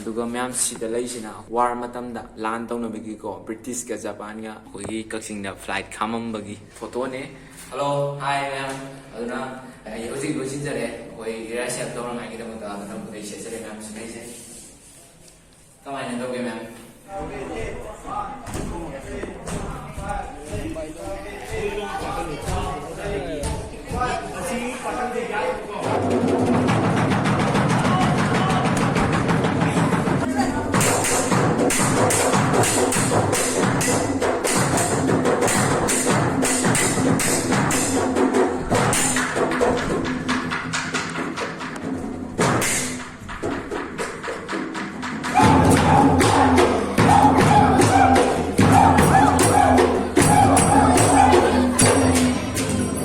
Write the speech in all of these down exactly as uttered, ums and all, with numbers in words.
ꯑꯗꯨꯒ ꯃꯌꯥꯝ ꯁꯤꯗ ꯂꯩꯁꯤꯅ ꯋꯥꯔ ꯃꯇꯝꯗ ꯂꯥꯟ ꯇꯧꯅꯕꯒꯤꯀꯣ, ꯕ꯭ꯔꯤꯇꯤꯁꯀ ꯖꯄꯥꯟꯒ ꯑꯩꯈꯣꯏꯒꯤ ꯀꯛꯆꯤꯡꯗ ꯐ꯭ꯂꯥꯏꯠ ꯈꯥꯝꯃꯝꯕꯒꯤ ꯐꯣꯇꯣꯅꯦ꯫ ꯍꯜꯂꯣ, ꯍꯥꯏ ꯃꯌꯥꯝ꯫ ꯑꯗꯨꯅ ꯑꯩ ꯍꯧꯖꯤꯛ ꯂꯣꯏꯁꯤꯟꯖꯔꯦ ꯑꯩꯈꯣꯏ ꯔꯤꯍꯔꯁꯦꯜ ꯇꯧꯅꯉꯥꯏꯒꯤꯗꯃꯛꯇ꯫ ꯑꯗꯨꯅ ꯑꯩ ꯁꯦꯠꯆꯔꯦ ꯃꯌꯥꯝ ꯁꯤꯗꯩꯁꯦ꯫ ꯀꯃꯥꯏꯅ ꯇꯧꯒꯦ ꯃꯌꯥꯝ?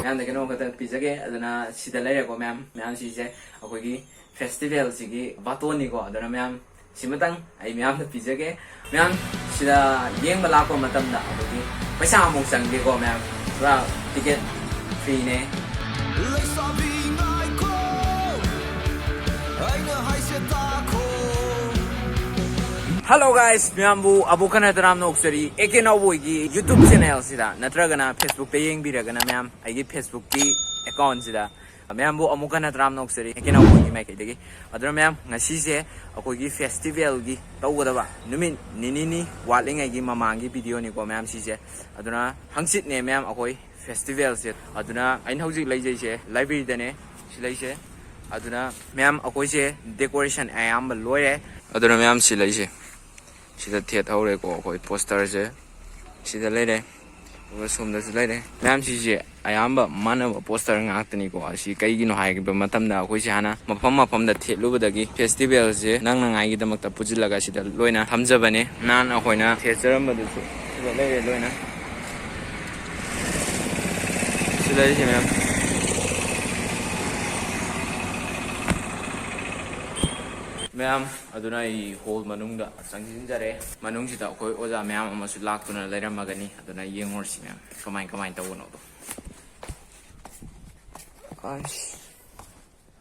ꯃꯌꯥꯝꯗ ꯀꯩꯅꯣꯝ ꯈꯛꯇ ꯄꯤꯖꯒꯦ꯫ ꯑꯗꯨꯅ ꯁꯤꯗ ꯂꯩꯔꯦꯀꯣ ꯃꯌꯥꯝ꯫ ꯃꯌꯥꯝ ꯁꯤꯁꯦ ꯑꯩꯈꯣꯏꯒꯤ ꯐꯦꯁꯇꯤꯚꯦꯜꯁꯤꯒꯤ ꯕꯥꯇꯣꯟꯅꯤꯀꯣ꯫ ꯑꯗꯨꯅ ꯃꯌꯥꯝ ꯁꯤꯃꯇꯪ ꯑꯩ ꯃꯌꯥꯝꯗ ꯄꯤꯖꯒꯦ꯫ ꯃꯌꯥꯝ ꯁꯤꯗ ꯌꯦꯡꯕ ꯂꯥꯛꯄ ꯃꯇꯝꯗ ꯑꯩꯈꯣꯏꯒꯤ ꯄꯩꯁꯥ ꯑꯃꯨꯛ ꯆꯪꯗꯦꯀꯣ ꯃꯌꯥꯝ, ꯄꯨꯔꯥ ꯇꯤꯀꯦꯠ ꯐ꯭ꯔꯤꯅꯦ꯫ ꯂꯩꯁꯥꯕꯤ ꯉꯥꯏꯈꯣ, ꯑꯩꯅ ꯍꯥꯏꯁꯦ ꯇꯥꯈꯣ꯫ Hello guys, ꯃꯌꯥꯝꯕꯨ ꯑꯕꯨ ꯈꯅ ꯇꯔꯥꯝꯅ ꯑꯣꯛꯆꯔꯤ꯫ ꯑꯦ ꯀꯦ ꯅꯥꯎꯕꯣꯏꯒꯤ YouTube ꯆꯦꯅꯦꯜꯁꯤꯗ ꯅꯠꯇ꯭ꯔꯒꯅ Facebook ꯇ ꯌꯦꯡꯕꯤꯔꯒꯅ ꯃꯌꯥꯝ ꯑꯩꯒꯤ Facebook ꯀꯤ ꯑꯦꯀꯥꯎꯟꯁꯤꯗ ꯃꯌꯥꯝꯕꯨ ꯑꯃꯨꯛ ꯍꯟꯅ ꯇꯔꯥꯝꯅ ꯑꯣꯛꯆꯔꯤ ꯑꯦ ꯀꯦ ꯅꯥꯎꯕꯣꯏꯒꯤ ꯃꯥꯏꯀꯩꯗꯒꯤ꯫ ꯑꯗꯨꯅ ꯃꯌꯥꯝ ꯉꯁꯤꯁꯦ ꯑꯩꯈꯣꯏꯒꯤ ꯐꯦꯁꯇꯤꯚꯦꯜꯒꯤ ꯇꯧꯒꯗꯕ ꯅꯨꯃꯤꯠ ꯅꯤꯅꯤꯅꯤ ꯋꯥꯠꯂꯤꯉꯩꯒꯤ ꯃꯃꯥꯡꯒꯤ ꯚꯤꯗꯤꯑꯣꯅꯤꯀꯣ ꯃꯌꯥꯝ ꯁꯤꯁꯦ꯫ ꯑꯗꯨꯅ ꯍꯪꯆꯤꯠꯅꯦ ꯃꯌꯥꯝ ꯑꯩꯈꯣꯏ ꯐꯦꯁꯇꯤꯚꯦꯜꯁꯦ꯫ ꯑꯗꯨꯅ ꯑꯩꯅ ꯍꯧꯖꯤꯛ ꯂꯩꯖꯩꯁꯦ ꯂꯥꯏꯕ꯭ꯔꯦꯔꯤꯗꯅꯦ꯫ ꯁꯤ ꯂꯩꯁꯦ꯫ ꯑꯗꯨꯅ ꯃꯌꯥꯝ ꯑꯩꯈꯣꯏꯁꯦ ꯗꯦꯀꯣꯔꯦꯁꯟ ꯑꯌꯥꯝꯕ ꯂꯣꯏꯔꯦ꯫ ꯑꯗꯨꯅ ꯃꯌꯥꯝ ꯁꯤ ꯂꯩꯁꯦ꯫ ꯁꯤꯗ ꯊꯦꯠ ꯍꯧꯔꯦꯀꯣ ꯑꯩꯈꯣꯏ ꯄꯣꯁꯇꯔꯁꯦ꯫ ꯁꯤꯗ ꯂꯩꯔꯦ꯫ ꯑꯗꯨꯒ ꯁꯣꯝꯗꯁꯨ ꯂꯩꯔꯦ꯫ ꯃꯌꯥꯝ ꯁꯤꯁꯦ ꯑꯌꯥꯝꯕ ꯃꯥꯟꯅꯕ ꯄꯣꯁꯇꯔ ꯉꯥꯛꯇꯅꯤꯀꯣ꯫ ꯑꯁꯤ ꯀꯩꯒꯤꯅꯣ ꯍꯥꯏꯕ ꯃꯇꯝꯗ ꯑꯩꯈꯣꯏꯁꯦ ꯍꯥꯟꯅ ꯃꯐꯝ ꯃꯐꯝꯗ ꯊꯦꯠꯂꯨꯕꯗꯒꯤ ꯐꯦꯁꯇꯤꯚꯦꯜꯁꯦ ꯅꯪꯅꯉꯥꯏꯒꯤꯗꯃꯛꯇ ꯄꯨꯁꯤꯜꯂꯒ ꯁꯤꯗ ꯂꯣꯏꯅ ꯊꯝꯖꯕꯅꯦ꯫ ꯅꯍꯥꯟ ꯑꯩꯈꯣꯏꯅ ꯊꯦꯠꯆꯔꯝꯕꯗꯨꯁꯨ ꯁꯤꯗ ꯂꯩꯔꯦ ꯂꯣꯏꯅ꯫ ꯁꯤ ꯂꯩꯔꯤꯁꯦ ꯃꯌꯥꯝ꯫ ꯃꯌꯥꯝ, ꯑꯗꯨꯅ ꯑꯩ ꯍꯣꯜ ꯃꯅꯨꯡꯗ ꯆꯪꯁꯤꯟꯖꯔꯦ꯫ ꯃꯅꯨꯡꯁꯤꯗ ꯑꯩꯈꯣꯏ ꯑꯣꯖꯥ ꯃꯌꯥꯝ ꯑꯃꯁꯨ ꯂꯥꯛꯇꯨꯅ ꯂꯩꯔꯝꯃꯒꯅꯤ꯫ ꯑꯗꯨꯅ ꯌꯦꯡꯉꯨꯔꯁꯤ ꯃꯌꯥꯝ, ꯀꯃꯥꯏ ꯀꯃꯥꯏꯅ ꯇꯧꯕꯅꯣꯗꯣ꯫ ꯑꯁ꯫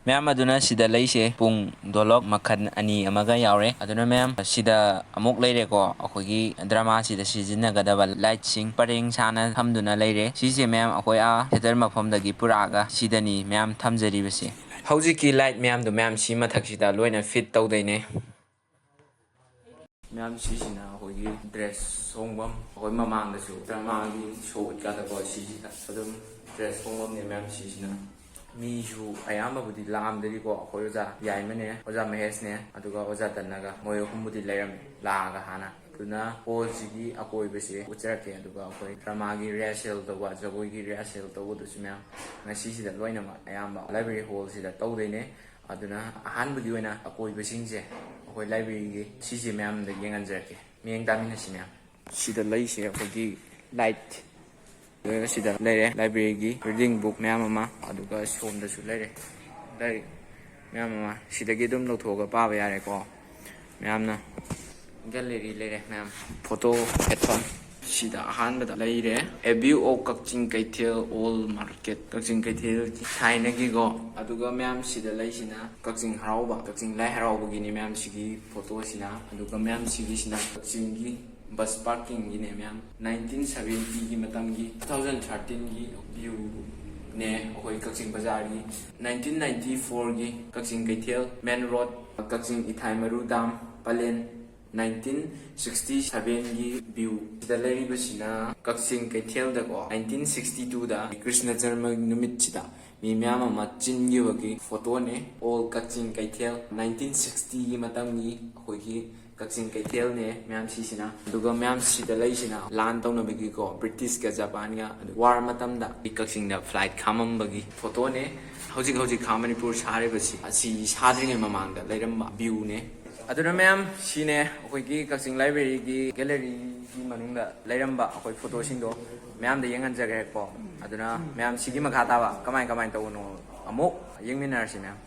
ꯃꯌꯥꯝ, ꯑꯗꯨꯅ ꯁꯤꯗ ꯂꯩꯁꯦ ꯄꯨꯡ ꯗꯣꯂꯣꯛ ꯃꯈꯜ ꯑꯅꯤ ꯑꯃꯒ ꯌꯥꯎꯔꯦ꯫ ꯑꯗꯨꯅ ꯃꯌꯥꯝ, ꯁꯤꯗ ꯑꯃꯨꯛ ꯂꯩꯔꯦꯀꯣ, ꯑꯩꯈꯣꯏꯒꯤ ꯗ꯭ꯔꯃꯥꯁꯤꯗ ꯁꯤꯖꯤꯟꯅꯒꯗꯕ ꯂꯥꯏꯠꯁꯤꯡ ꯄꯔꯦꯡ ꯁꯥꯅ ꯊꯝꯗꯨꯅ ꯂꯩꯔꯦ꯫ ꯁꯤꯁꯦ ꯃꯌꯥꯝ, ꯑꯩꯈꯣꯏ ꯑꯥ ꯊꯤꯌꯦꯇꯔ ꯃꯐꯝꯗꯒꯤ ꯄꯨꯔꯛꯑꯒ ꯁꯤꯗꯅꯤ ꯃꯌꯥꯝ ꯊꯝꯖꯔꯤꯕꯁꯦ꯫ ꯍꯧꯖꯤꯛꯀꯤ ꯂꯥꯏꯠ ꯃꯌꯥꯝꯗꯣ ꯃꯌꯥꯝ ꯁꯤ ꯃꯊꯛꯁꯤꯗ ꯂꯣꯏꯅ ꯐꯤꯠ ꯇꯧꯗꯣꯏꯅꯦ꯫ ꯃꯌꯥꯝ, ꯁꯤꯁꯤꯅ ꯑꯩꯈꯣꯏꯒꯤ ꯗ꯭ꯔꯦꯁ ꯍꯣꯡꯐꯝ, ꯑꯩꯈꯣꯏ ꯃꯃꯥꯡꯗꯁꯨ ꯗ꯭ꯔꯃꯥꯒꯤ ꯁꯣ ꯎꯠꯀꯥꯟꯗꯀꯣ, ꯁꯤꯁꯤꯗ ꯑꯗꯨꯝ ꯗ꯭ꯔꯦꯁ ꯍꯣꯡꯐꯝꯅꯦ ꯃꯌꯥꯝ꯫ ꯁꯤꯁꯤꯅ ꯃꯤꯁꯨ ꯑꯌꯥꯝꯕꯕꯨꯗꯤ ꯂꯥꯛꯑꯝꯗꯔꯤꯀꯣ, ꯑꯩꯈꯣꯏ ꯑꯣꯖꯥ ꯌꯥꯏꯃꯅꯦ, ꯑꯣꯖꯥ ꯃꯍꯦꯁꯅꯦ, ꯑꯗꯨꯒ ꯑꯣꯖꯥ ꯇꯟꯅꯒ, ꯃꯣꯏ ꯑꯍꯨꯝꯕꯨꯗꯤ ꯂꯩꯔꯝꯃꯦ ꯂꯥꯛꯑꯒ ꯍꯥꯟꯅ꯫ ꯑꯗꯨꯅ ꯍꯣꯜꯁꯤꯒꯤ ꯑꯀꯣꯏꯕꯁꯦ ꯎꯠꯆꯔꯛꯀꯦ, ꯑꯗꯨꯒ ꯑꯩꯈꯣꯏ ꯗ꯭ꯔꯃꯥꯒꯤ ꯔꯤꯍꯔꯁꯦꯜ ꯇꯧꯕ, ꯖꯒꯣꯏꯒꯤ ꯔꯤꯍꯔꯁꯦꯜ ꯇꯧꯕꯗꯨꯁꯨ ꯃꯌꯥꯝ ꯉꯁꯤꯁꯤꯗ ꯂꯣꯏꯅꯃꯛ ꯑꯌꯥꯝꯕ ꯂꯥꯏꯕ꯭ꯔꯦꯔꯤ ꯍꯣꯜꯁꯤꯗ ꯇꯧꯗꯣꯏꯅꯦ꯫ ꯑꯗꯨꯅ ꯑꯍꯥꯟꯕꯒꯤ ꯑꯣꯏꯅ ꯑꯀꯣꯏꯕꯁꯤꯡꯁꯦ ꯑꯩꯈꯣꯏ ꯂꯥꯏꯕ꯭ꯔꯦꯔꯤꯒꯤ ꯁꯤꯁꯦ ꯃꯌꯥꯝꯗ ꯌꯦꯡꯍꯟꯖꯔꯛꯀꯦ꯫ ꯃꯤꯠꯌꯦꯡ ꯇꯥꯃꯤꯟꯅꯁꯤ ꯃꯌꯥꯝ꯫ ꯁꯤꯗ ꯂꯩꯁꯦ ꯑꯩꯈꯣꯏꯒꯤ ꯂꯥꯏꯠ꯫ ꯑꯗꯨꯒ ꯁꯤꯗ ꯂꯩꯔꯦ ꯂꯥꯏꯕ꯭ꯔꯦꯔꯤꯒꯤ ꯔꯤꯗꯤꯡ ꯕꯨꯛ ꯃꯌꯥꯝ ꯑꯃ, ꯑꯗꯨꯒ ꯁꯣꯝꯗꯁꯨ ꯂꯩꯔꯦ ꯂꯥꯏꯔꯤꯛ ꯃꯌꯥꯝ ꯑꯃ꯫ ꯁꯤꯗꯒꯤ ꯑꯗꯨꯝ ꯂꯧꯊꯣꯛꯑꯒ ꯄꯥꯕ ꯌꯥꯔꯦꯀꯣ꯫ ꯃꯌꯥꯝꯅ ꯒꯦꯂꯔꯤ ꯂꯩꯔꯦ ꯃꯌꯥꯝ꯫ ꯐꯣꯇꯣ ꯍꯦꯠꯐꯝ꯫ ꯁꯤꯗ ꯑꯍꯥꯟꯕꯗ ꯂꯩꯔꯦ A View of ꯀꯛꯆꯤꯡ ꯀꯩꯊꯦꯜ Old Market, ꯀꯛꯆꯤꯡ ꯀꯩꯊꯦꯜꯒꯤ ꯊꯥꯏꯅꯒꯤꯀꯣ꯫ ꯑꯗꯨꯒ ꯃꯌꯥꯝ, ꯁꯤꯗ ꯂꯩꯁꯤꯅ ꯀꯛꯆꯤꯡ ꯍꯔꯥꯎꯕ, ꯀꯛꯆꯤꯡ ꯂꯥꯏ ꯍꯔꯥꯎꯕꯒꯤꯅꯤ ꯃꯌꯥꯝ ꯁꯤꯒꯤ ꯐꯣꯇꯣꯁꯤꯅ꯫ ꯑꯗꯨꯒ ꯃꯌꯥꯝ, ꯁꯤꯒꯤꯁꯤꯅ ꯀꯛꯆꯤꯡꯒꯤ ꯕꯁ ꯄꯥꯔꯀꯤꯡꯒꯤꯅꯦ ꯃꯌꯥꯝ꯫ ꯅꯥꯏꯟꯇꯤꯟ ꯁꯚꯦꯟꯇꯤꯒꯤ ꯃꯇꯝꯒꯤ, ꯇꯨ ꯊꯥꯎꯖꯟ ꯊꯥꯔꯇꯤꯟꯒꯤ ꯚ꯭ꯌꯨꯅꯦ ꯑꯩꯈꯣꯏ ꯀꯛꯆꯤꯡ ꯕꯖꯥꯔꯒꯤ꯫ ꯅꯥꯏꯟꯇꯤꯟ ꯅꯥꯏꯟꯇꯤ ꯐꯣꯔꯒꯤ ꯀꯛꯆꯤꯡ ꯀꯩꯊꯦꯜ main road, Kakching Ithaimaru dam plan. Nineteen sixty ꯁꯚꯦꯟꯒꯤ ꯚ꯭ꯌꯨ꯫ ꯁꯤꯗ ꯂꯩꯔꯤꯕꯁꯤꯅ ꯀꯛꯆꯤꯡ ꯀꯩꯊꯦꯜꯗꯀꯣ, ꯅꯥꯏꯟꯇꯤꯟ ꯁꯤꯛꯁꯇꯤ ꯇꯨꯗ ꯀ꯭ꯔꯤꯁꯅ ꯖꯔꯃ ꯅꯨꯃꯤꯠꯁꯤꯗ ꯃꯤ ꯃꯌꯥꯝ ꯑꯃ ꯆꯤꯟꯈꯤꯕꯒꯤ ꯐꯣꯇꯣꯅꯦ꯫ Old ꯀꯛꯆꯤꯡ ꯀꯩꯊꯦꯜ, ꯅꯥꯏꯟꯇꯤꯟ ꯁꯤꯛꯁꯇꯤꯒꯤ ꯃꯇꯝꯒꯤ ꯑꯩꯈꯣꯏꯒꯤ ꯀꯛꯆꯤꯡ ꯀꯩꯊꯦꯜꯅꯦ ꯃꯌꯥꯝ ꯁꯤꯁꯤꯅ꯫ ꯑꯗꯨꯒ ꯃꯌꯥꯝ, ꯁꯤꯗ ꯂꯩꯁꯤꯅ ꯂꯥꯟ ꯇꯧꯅꯕꯒꯤꯀꯣ, ꯕ꯭ꯔꯤꯇꯤꯁꯀ ꯖꯄꯥꯟꯒ, ꯑꯗꯨ ꯋꯥꯔ ꯃꯇꯝꯗ ꯀꯛꯆꯤꯡꯗ ꯐ꯭ꯂꯥꯏꯠ ꯈꯥꯝꯃꯝꯕꯒꯤ ꯐꯣꯇꯣꯅꯦ꯫ ꯍꯧꯖꯤꯛ ꯍꯧꯖꯤꯛ ꯈꯥ ꯃꯅꯤꯄꯨꯔ ꯁꯥꯔꯤꯕꯁꯤ, ꯑꯁꯤ ꯁꯥꯗ꯭ꯔꯤꯉꯩ ꯃꯃꯥꯡꯗ ꯂꯩꯔꯝꯕ ꯚ꯭ꯌꯨꯅꯦ꯫ ꯑꯗꯨꯅ ꯃꯌꯥꯝ, ꯁꯤꯅꯦ ꯑꯩꯈꯣꯏꯒꯤ ꯀꯛꯆꯤꯡ ꯂꯥꯏꯕ꯭ꯔꯦꯔꯤꯒꯤ ꯒꯦꯂꯔꯤꯒꯤ ꯃꯅꯨꯡꯗ ꯂꯩꯔꯝꯕ ꯑꯩꯈꯣꯏ ꯐꯣꯇꯣꯁꯤꯡꯗꯣ ꯃꯌꯥꯝꯗ ꯌꯦꯡꯍꯟꯖꯈ꯭ꯔꯦꯀꯣ꯫ ꯑꯗꯨꯅ ꯃꯌꯥꯝ, ꯁꯤꯒꯤ ꯃꯈꯥ ꯇꯥꯕ ꯀꯃꯥꯏ ꯀꯃꯥꯏꯅ ꯇꯧꯕꯅꯣ ꯑꯃꯨꯛ ꯌꯦꯡꯃꯤꯟꯅꯔꯁꯤ ꯃꯌꯥꯝ꯫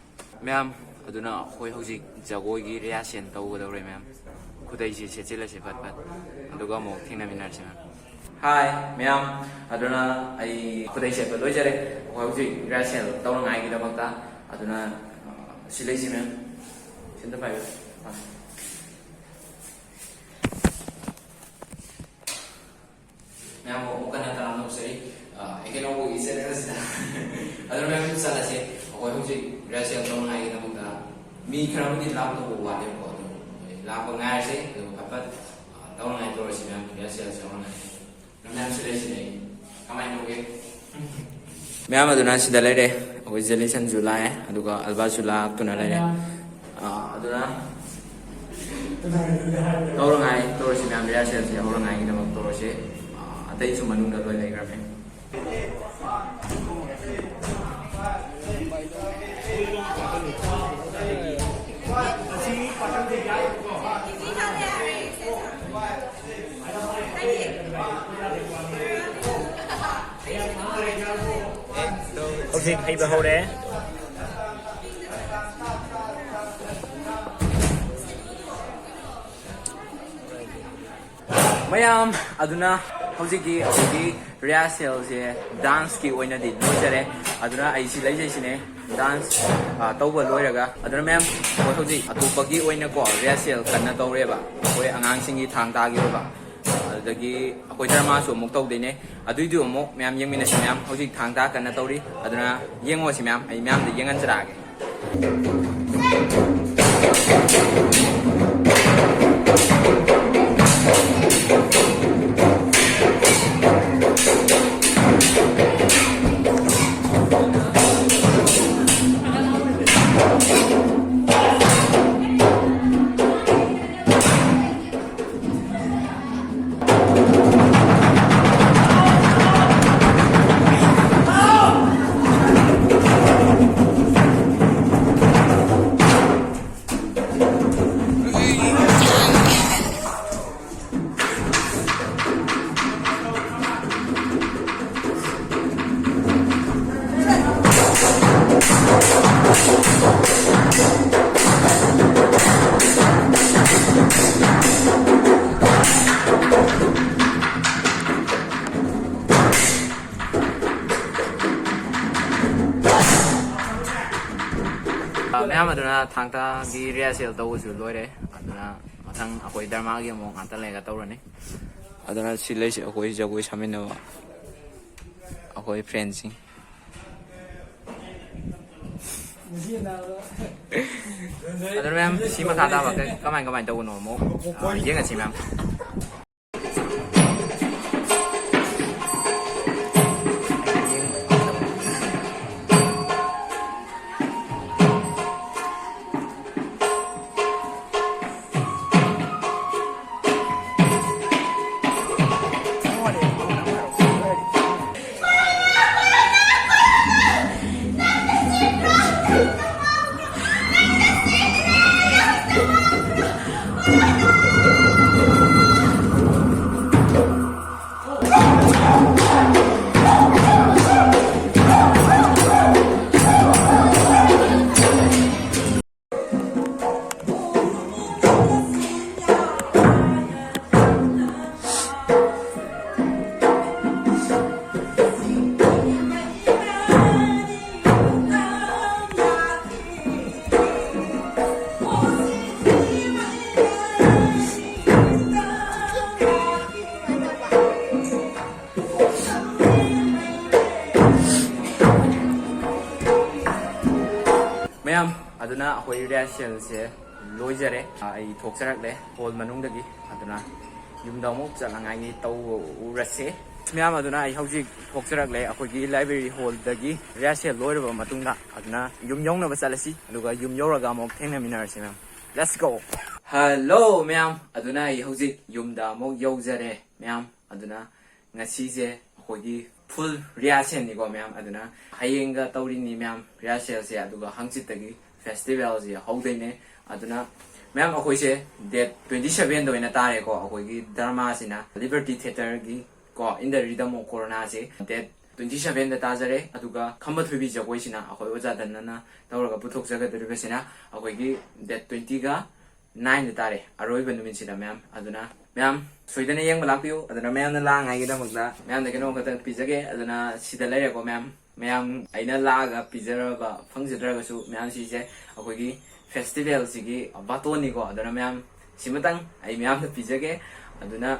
ꯃꯌꯥꯝ, ꯑꯗꯨꯅ ꯑꯩꯈꯣꯏ ꯍꯧꯖꯤꯛ ꯖꯒꯣꯏꯒꯤ ꯔꯤꯍꯥꯔꯁꯦꯜ ꯇꯧꯒꯗꯧꯔꯦ ꯃꯌꯥꯝ꯫ ꯈꯨꯗꯩꯁꯤ ꯁꯦꯠꯆꯤꯜꯂꯁꯤ ꯐꯠ ꯐꯠ, ꯑꯗꯨꯒ ꯑꯃꯨꯛ ꯊꯦꯡꯅꯃꯤꯟꯅꯔꯁꯤ ꯃꯌꯥꯝ꯫ ꯍꯥꯏ ꯃꯌꯥꯝ, ꯑꯗꯨꯅ ꯑꯩ ꯈꯨꯗꯩ ꯁꯦꯠꯄ ꯂꯣꯏꯖꯔꯦ꯫ ꯑꯩꯈꯣꯏ ꯍꯧꯖꯤꯛ ꯔꯤꯍꯥꯔꯁꯦꯜ ꯇꯧꯅꯉꯥꯏꯒꯤꯗꯃꯛꯇ ꯑꯗꯨꯅ, ꯑ, ꯁꯤ ꯂꯩꯁꯤ, ꯃꯦꯝ꯫ ꯁꯤꯗ ꯄꯥꯏꯌꯨ꯫ ꯑ꯫ ꯃꯌꯥꯝꯕꯨ ꯑꯃꯨꯛ ꯍꯟꯅ ꯇꯔꯥꯝꯅ ꯑꯣꯛꯆꯔꯤ꯫ ꯑ, ꯑꯩ ꯀꯩꯅꯣ, ꯑꯩꯈꯣꯏꯒꯤ channel ꯑꯁꯤꯗ꯫ ꯑꯗꯨꯅ ꯃꯌꯥꯝ ꯆꯠꯂꯁꯤ꯫ ꯑꯩꯈꯣꯏ ꯍꯧꯖꯤꯛ rehearsal ꯇꯧꯅꯉꯥꯏꯒꯤꯗꯃꯛꯇ ꯃꯤ ꯈꯔꯕꯨꯗꯤ ꯂꯥꯛꯇꯧꯕ ꯋꯥꯠꯂꯦꯕꯀꯣ꯫ ꯑꯗꯨ ꯂꯥꯛꯄ ꯉꯥꯏꯔꯁꯤ꯫ ꯑꯗꯨꯒ ꯐꯠ ꯐꯠ, ꯑ, ꯇꯧꯅꯉꯥꯏ ꯇꯧꯔꯁꯤ ꯃꯌꯥꯝ, rehearsal ꯇꯧꯅꯉꯥꯏ꯫ ꯃꯌꯥꯝ ꯁꯤꯗ ꯂꯩꯁꯤꯅꯦ꯫ ꯀꯃꯥꯏꯅ ꯇꯧꯒꯦ? ꯃꯌꯥꯝ ꯑꯗꯨꯅ ꯁꯤꯗ ꯂꯩꯔꯦ꯫ ꯑꯩꯈꯣꯏ ꯖꯦꯂꯤꯁꯟꯁꯨ ꯂꯥꯛꯑꯦ, ꯑꯗꯨꯒ ꯑꯜꯕꯥꯁꯨ ꯂꯥꯛꯇꯨꯅ ꯂꯩꯔꯦ꯫ ꯑꯥ, ꯑꯗꯨꯅ ꯇꯧꯔꯉꯥꯏ ꯇꯧꯔꯁꯤ ꯃꯌꯥꯝ, rehearsal ꯁꯦ ꯍꯧꯔꯉꯥꯏꯒꯤꯗꯃꯛ ꯇꯧꯔꯁꯤ꯫ ꯑꯥ, ꯑꯇꯩꯁꯨ ꯃꯅꯨꯡꯗ ꯂꯣꯏ ꯂꯩꯈ꯭ꯔꯕꯅꯦ꯫ ꯍꯧꯖꯤꯛ ꯍꯩꯕ ꯍꯧꯔꯦ꯫ ꯃꯌꯥꯝ ꯑꯗꯨꯅ ꯍꯧꯖꯤꯛꯀꯤ ꯑꯩꯈꯣꯏꯒꯤ rehearsal ꯁꯦ dance ꯀꯤ ꯑꯣꯏꯅꯗꯤ ꯂꯣꯏꯖꯔꯦ꯫ ꯑꯗꯨꯅ ꯑꯩ ꯁꯤ ꯂꯩꯖꯩꯁꯤꯅꯦ꯫ Dance, ꯑ, ꯇꯧꯕ ꯂꯣꯏꯔꯒ, ꯑꯗꯨꯅ ꯃꯌꯥꯝ, ꯑꯩꯈꯣꯏ ꯍꯧꯖꯤꯛ ꯑꯇꯣꯞꯄꯒꯤ ꯑꯣꯏꯅꯀꯣ rehearsal ꯀꯟꯅ ꯇꯧꯔꯦꯕ, ꯑꯩꯈꯣꯏ ꯑꯉꯥꯡꯁꯤꯡꯒꯤ ꯊꯥꯡ ꯇꯥꯒꯤ ꯑꯣꯏꯕ꯫ ꯑꯗꯨꯗꯒꯤ ꯑꯩꯈꯣꯏ drama ꯁꯨ ꯑꯃꯨꯛ ꯇꯧꯗꯣꯏꯅꯦ꯫ ꯑꯗꯨꯏꯗꯨ ꯑꯃꯨꯛ ꯃꯌꯥꯝ ꯌꯦꯡꯃꯤꯟꯅꯁꯤ ꯃꯌꯥꯝ꯫ ꯍꯧꯖꯤꯛ ꯊꯥꯡ ꯇꯥ ꯀꯟꯅ ꯇꯧꯔꯤ, ꯑꯗꯨꯅ ꯌꯦꯡꯉꯣꯁꯤ ꯃꯌꯥꯝ꯫ ꯑꯩ ꯃꯌꯥꯝꯗ ꯌꯦꯡꯍꯟꯖꯔꯛꯑꯒꯦ꯫ ꯑꯗꯨꯅ ꯊꯥꯡ ꯇꯥꯒꯤ rehearsal ꯇꯧꯕꯁꯨ ꯂꯣꯏꯔꯦ꯫ ꯑꯗꯨꯅ ꯃꯊꯪ ꯑꯩꯈꯣꯏ drama ꯒꯤ ꯑꯃꯨꯛ ꯉꯥꯛꯇꯪ ꯂꯩꯔꯒ ꯇꯧꯔꯅꯤ꯫ ꯑꯗꯨꯅ ꯁꯤ ꯂꯩꯁꯦ ꯑꯩꯈꯣꯏ ꯖꯒꯣꯏ ꯁꯥꯃꯤꯟꯅꯕ ꯑꯩꯈꯣꯏ friend ꯁꯤꯡ꯫ ꯑꯗꯨꯅ ꯃꯌꯥꯝ, ꯁꯤ ꯃꯈꯥ ꯇꯥꯕ ꯀ-, ꯀꯃꯥꯏ ꯀꯃꯥꯏꯅ ꯇꯧꯕꯅꯣ ꯑꯃꯨꯛ, ꯑ, ꯌꯦꯡꯉꯁꯤ ꯃꯌꯥꯝ꯫ ꯃꯌꯥꯝ, ꯑꯗꯨꯅ ꯑꯩꯈꯣꯏ rehearsal ꯁꯦ ꯂꯣꯏꯖꯔꯦ꯫ ꯑꯩ ꯊꯣꯛꯆꯔꯛꯂꯦ hall ꯃꯅꯨꯡꯗꯒꯤ꯫ ꯑꯗꯨꯅ ꯌꯨꯝꯗ ꯑꯃꯨꯛ ꯆꯠꯅꯉꯥꯏꯒꯤ ꯇꯧꯔꯁꯦ꯫ ꯃꯌꯥꯝ, ꯑꯗꯨꯅ ꯑꯩ ꯍꯧꯖꯤꯛ ꯊꯣꯛꯆꯔꯛꯂꯦ ꯑꯩꯈꯣꯏꯒꯤ library hall ꯗꯒꯤ rehearsal ꯂꯣꯏꯔꯕ ꯃꯇꯨꯡꯗ꯫ ꯑꯗꯨꯅ ꯌꯨꯝ ꯌꯧꯅꯕ ꯆꯠꯂꯁꯤ, ꯑꯗꯨꯒ ꯌꯨꯝ ꯌꯧꯔꯒ ꯑꯃꯨꯛ ꯊꯦꯡꯅꯃꯤꯟꯅꯔꯁꯤ ꯃꯌꯥꯝ꯫ Let's go! Hello ꯃꯌꯥꯝ, ꯑꯗꯨꯅ ꯑꯩ ꯍꯧꯖꯤꯛ ꯌꯨꯝꯗ ꯑꯃꯨꯛ ꯌꯧꯖꯔꯦ ꯃꯌꯥꯝ꯫ ꯑꯗꯨꯅ ꯉꯁꯤꯁꯦ ꯑꯩꯈꯣꯏꯒꯤ full rehearsal ꯅꯤꯀꯣ ꯃꯌꯥꯝ꯫ ꯑꯗꯨꯅ ꯍꯌꯦꯡꯒ ꯇꯧꯔꯤꯅꯤ ꯃꯌꯥꯝ rehearsal ꯁꯦ, ꯑꯗꯨꯒ ꯍꯪꯆꯤꯠꯇꯒꯤ festival ꯁꯦ ꯍꯧꯗꯣꯏꯅꯦ꯫ ꯑꯗꯨꯅ ꯃꯌꯥꯝ, ꯑꯩꯈꯣꯏꯁꯦ date twenty seven ꯗ ꯑꯣꯏꯅ ꯇꯥꯔꯦꯀꯣ, ꯑꯩꯈꯣꯏꯒꯤ drama ꯁꯤꯅ Liberty Theatre ꯒꯤ ꯀꯣ, In the Rhythm of Corona say date twenty seven ꯗ ꯇꯥꯖꯔꯦ꯫ ꯑꯗꯨꯒ ꯈꯝꯕ ꯊꯣꯏꯕꯤ ꯖꯒꯣꯏꯁꯤꯅ ꯑꯩꯈꯣꯏ ꯑꯣꯖꯥ ꯗꯟꯅꯅ ꯇꯧꯔꯒ ꯄꯨꯊꯣꯛꯆꯒꯗꯧꯔꯤꯕꯁꯤꯅ ꯑꯩꯈꯣꯏꯒꯤ date twenty ꯒ nine ꯗ ꯇꯥꯔꯦ, ꯑꯔꯣꯏꯕ ꯅꯨꯃꯤꯠꯁꯤꯗ ꯃꯌꯥꯝ꯫ ꯑꯗꯨꯅ ꯃꯌꯥꯝ ꯁꯣꯏꯗꯅ ꯌꯦꯡꯕ ꯂꯥꯛꯄꯤꯌꯨ꯫ ꯑꯗꯨꯅ ꯃꯌꯥꯝꯅ ꯂꯥꯛꯅꯉꯥꯏꯒꯤꯗꯃꯛꯇ ꯃꯌꯥꯝꯗ ꯀꯩꯅꯣꯝ ꯈꯛꯇ ꯄꯤꯖꯒꯦ꯫ ꯑꯗꯨꯅ ꯁꯤꯗ ꯂꯩꯔꯦꯀꯣ ꯃꯌꯥꯝ꯫ ꯃꯌꯥꯝ ꯑꯩꯅ ꯂꯥꯛꯑꯒ ꯄꯤꯖꯔꯕ ꯐꯪꯖꯗ꯭ꯔꯒꯁꯨ, ꯃꯌꯥꯝ ꯁꯤꯁꯦ ꯑꯩꯈꯣꯏꯒꯤ ꯐꯦꯁꯇꯤꯚꯦꯜꯁꯤꯒꯤ ꯕꯥꯇꯣꯟꯅꯤꯀꯣ꯫ ꯑꯗꯨꯅ ꯃꯌꯥꯝ ꯁꯤꯃꯇꯪ ꯑꯩ ꯃꯌꯥꯝꯗ ꯄꯤꯖꯒꯦ꯫ ꯑꯗꯨꯅ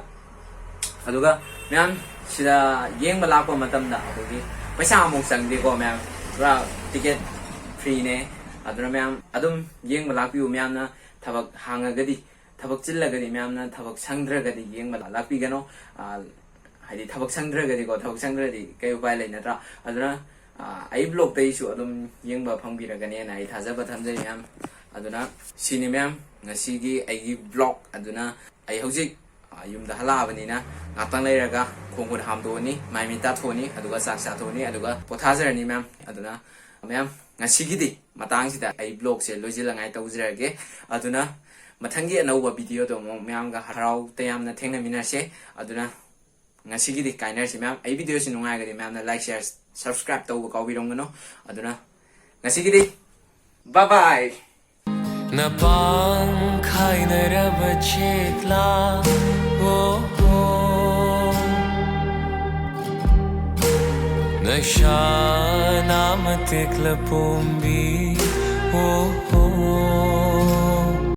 ꯑꯗꯨꯒ ꯃꯌꯥꯝ ꯁꯤꯗ ꯌꯦꯡꯕ ꯂꯥꯛꯄ ꯃꯇꯝꯗ ꯑꯩꯈꯣꯏꯒꯤ ꯄꯩꯁꯥ ꯑꯃꯨꯛ ꯆꯪꯗꯦꯀꯣ ꯃꯌꯥꯝ, ꯄꯨꯔꯥ ꯇꯤꯀꯦꯠ ꯐ꯭ꯔꯤꯅꯦ꯫ ꯑꯗꯨꯅ ꯃꯌꯥꯝ ꯑꯗꯨꯝ ꯌꯦꯡꯕ ꯂꯥꯛꯄꯤꯌꯨ꯫ ꯃꯌꯥꯝꯅ ꯊꯕꯛ ꯍꯥꯡꯉꯒꯗꯤ, ꯊꯕꯛ ꯆꯤꯜꯂꯒꯗꯤ, ꯃꯌꯥꯝꯅ ꯊꯕꯛ ꯁꯪꯗ꯭ꯔꯒꯗꯤ ꯌꯦꯡꯕ ꯂꯥꯛꯄꯤꯒꯅꯣ꯫ ꯑꯥ, ꯍꯥꯏꯗꯤ ꯊꯕꯛ ꯁꯪꯗ꯭ꯔꯒꯗꯤꯀꯣ, ꯊꯕꯛ ꯁꯪꯗ꯭ꯔꯗꯤ ꯀꯩ ꯎꯄꯥꯏ ꯂꯩ, ꯅꯠꯇ꯭ꯔꯥ? ꯑꯗꯨꯅ ꯑꯥ, ꯑꯩ ꯕ꯭ꯂꯣꯛꯇꯩꯁꯨ ꯑꯗꯨꯝ ꯌꯦꯡꯕ ꯐꯪꯕꯤꯔꯒꯅꯦꯅ ꯑꯩ ꯊꯥꯖꯕ ꯊꯝꯖꯩ ꯃꯌꯥꯝ꯫ ꯑꯗꯨꯅ ꯁꯤꯅꯤ ꯃꯌꯥꯝ ꯉꯁꯤꯒꯤ ꯑꯩꯒꯤ ꯕ꯭ꯂꯣꯛ꯫ ꯑꯗꯨꯅ ꯑꯩ ꯍꯧꯖꯤꯛ ꯑꯥ, ꯌꯨꯝꯗ ꯍꯜꯂꯛꯑꯕꯅꯤꯅ ꯉꯥꯛꯇꯪ ꯂꯩꯔꯒ ꯈꯣꯡ ꯈꯨꯠ ꯍꯥꯝꯗꯣꯛꯑꯅꯤ, ꯃꯥꯏ ꯃꯤꯠ ꯇꯥꯊꯣꯛꯑꯅꯤ, ꯑꯗꯨꯒ ꯆꯥꯛ ꯆꯥꯊꯣꯛꯑꯅꯤ, ꯑꯗꯨꯒ ꯄꯣꯊꯥꯖꯔꯅꯤ ꯃꯌꯥꯝ꯫ ꯑꯗꯨꯅ ꯃꯌꯥꯝ ꯉꯁꯤꯒꯤꯗꯤ ꯃꯇꯥꯡꯁꯤꯗ ꯑꯩ ꯕ꯭ꯂꯣꯛꯁꯦ ꯂꯣꯏꯁꯤꯜꯂꯉꯥꯏ ꯇꯧꯖꯔꯒꯦ꯫ ꯑꯗꯨꯅ ꯃꯊꯪꯒꯤ ꯑꯅꯧꯕ ꯚꯤꯗꯤꯑꯣꯗꯣ ꯑꯃꯨꯛ ꯃꯌꯥꯝꯒ ꯍꯔꯥꯎ ꯇꯌꯥꯝꯅ ꯊꯦꯡꯅꯃꯤꯟꯅꯔꯁꯦ꯫ ꯑꯗꯨꯅ ꯉꯁꯤꯒꯤꯗꯤ ꯀꯥꯏꯅꯔꯁꯤ ꯃꯌꯥꯝ꯫ ꯑꯩ ꯚꯤꯗꯤꯑꯣꯁꯤ ꯅꯨꯡꯉꯥꯏꯔꯒꯗꯤ ꯃꯌꯥꯝꯅ like, share, subscribe ꯇꯧꯕ ꯀꯥꯎꯕꯤꯔꯝꯒꯅꯨ꯫ ꯑꯗꯨꯅ ꯉꯁꯤꯒꯤꯗꯤ bye bye꯫ ꯅꯄꯥꯡ ꯈꯥꯏꯅꯔꯕ ꯆꯦꯛꯂꯥ, ꯑꯣ, ꯑꯣ꯫ ꯅꯁꯥ ꯅꯥꯃ ꯇꯦꯛꯂ ꯄꯣꯝꯕꯤ, ꯑꯣ, ꯑꯣ꯫